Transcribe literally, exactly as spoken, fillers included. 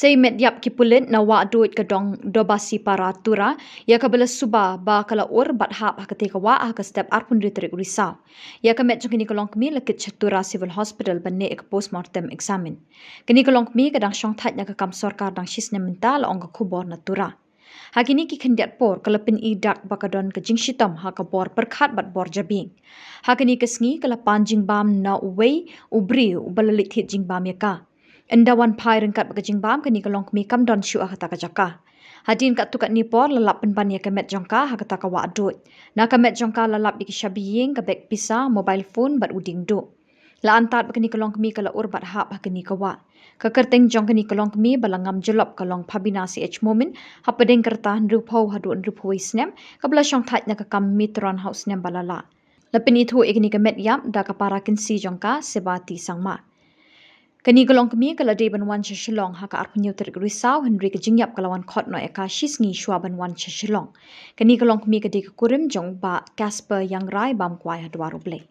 Tei met ïap ki pulit na Wahduid ka dong Dobasipara Tura, ïa kaba la suba ba ka la ur bad hap ha katei ka wah ha ka step arphew hynriew tarik Risaw. Ïa ka met jong kane ka longkmie la kit sha Tura Civil Hospital ban leh ïa ka postmortem examine. Kane ka longkmie ka dang shong thait na ka kam sorkar dang shisnem mynta, la ong ka khubor na Tura. Ha kine ki khyndiat por ka la pyni dak ba ka don ka jingshitom ha ka bor pyrkhat bad bor jabieng. Ha kane ka sngi ka la pan jingbam na uwei u briew uba la leit thied jingbam ïa ka. Ynda wan phai ryngkat bad ka jingbam, kane ka longkmie kam don shuh ha kata ka jaka. Hadien katto katne por la lap pynban ïa ka met jong ka ha kata ka Wahduid. Na ka met jong ka la lap ïa ki shabi ïing, ka beg pisa, mobile phone bad u dieng duh. La antad ba kane ka longkmie ka la ur bad hap ha kane ka wah. Ka kyrteng jong kane ka longkmie ba la ngam jyllop ka long Phabina C H Momin, hapdeng ka rta hynriewphew haduh hynriewphew wei snem, kaba la shong thait na ka kam matron ha u snem ba la lah. La pynithuh ïa kane ka met ïap da ka para kynsi jong ka, Sebati Sangma. Kane ka longkmie ka la dei ban wan sha Shillong ha ka arphew hynñiew tarik Risaw, hynrei ka jingïap ka la wan khot noh ïa ka shisngi shuwa ban wan sha Shillong. Kane ka longkmie ka dei ka kurim jong u Bah Casper Iangrai, bam kwai ha dwar U Blei.